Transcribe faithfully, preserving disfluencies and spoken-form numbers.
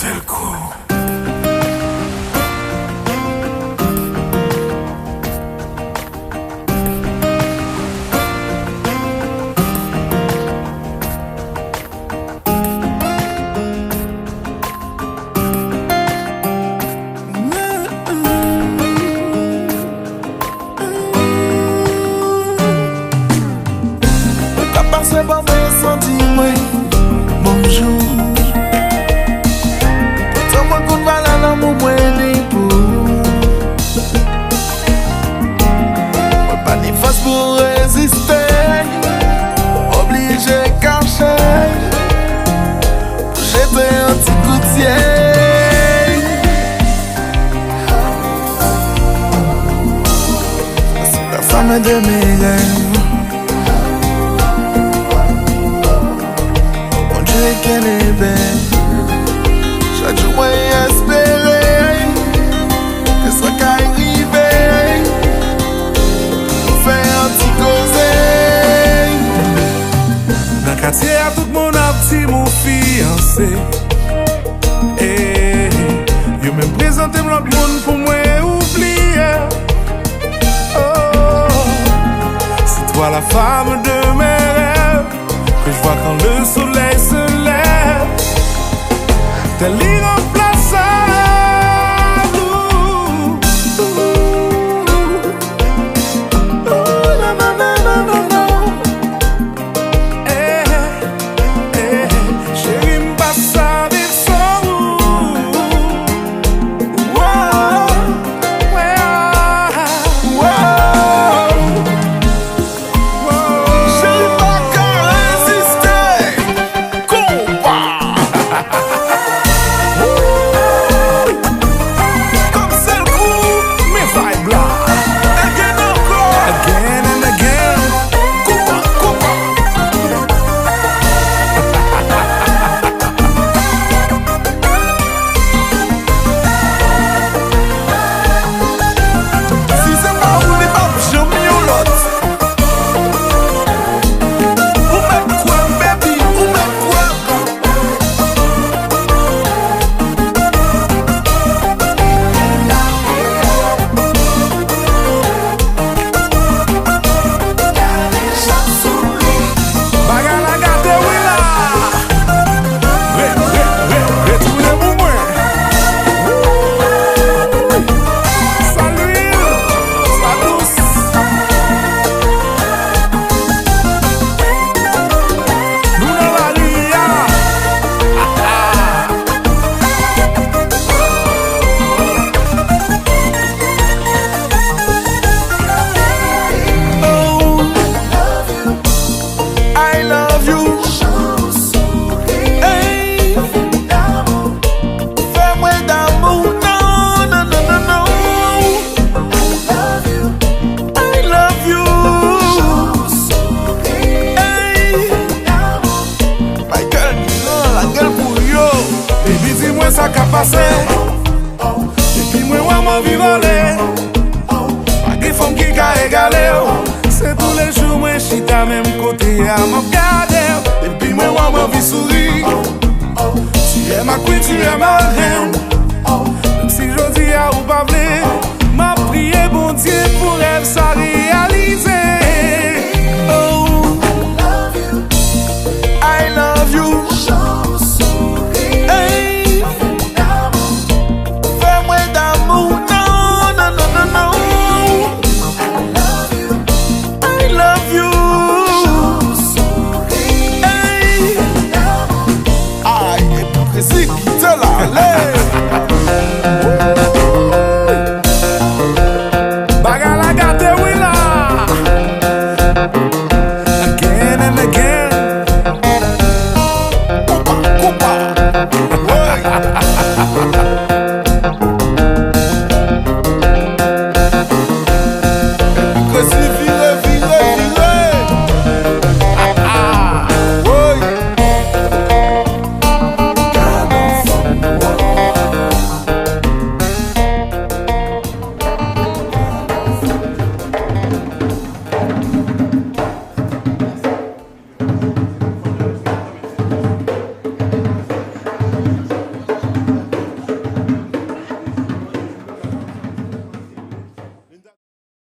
Elko. Ou ka pase pa mwen san di mwen bonjou. Poutan mwen konn valè lanmou mwen ni pou ou. Mwen pa ni fòs pou reziste, oblije kache pou jete yon ti kout syèy. C'est la femme de mes rêves. Bondye kenbe m. Chak jou mwen espere ke sa kay rive. Nou fè yon ti koze. Nan katye a, tout moun ap di m ou fiyanse. Eh, yo menm prezante m lòt moun pou mwen oubliye. Oh, c'est toi la femme de mes rêves, que je vois quand le soleil se lève. T'es l'irremplaçable. Ooh, ooh, ooh, na, na, na. Eh, eh, cheri, m pa sa viv san ou. Wow, wow, wow. Cheri, m pa ka reziste. Konpa. Kòm sèl kou, men vibe la. Again ankò. Again and again. Konpa, konpa. Si se pa ou, li p ap janm yon lòt. Ou mèt kwè m, baby, ou mèt kwè m. Bagay la gate wi la. Re, re, re, retounen pou mwen. Sa lwil, sa dous. Nou nan lari a. Oh, I love you. Hey, fè mwen damou. Non, non, non, non, non. I love you. Hey. Michael Guilan, lage l pou yo. Baby, di mwen sa k ap pase. Depi mwen wè m anvi vole. Pa gen fanm ki ka egale w. Se toulejou mwen chita menm kote a m ap gade w. Depi mwen wè m anvi souri. Tu es ma queen, tu es ma reine.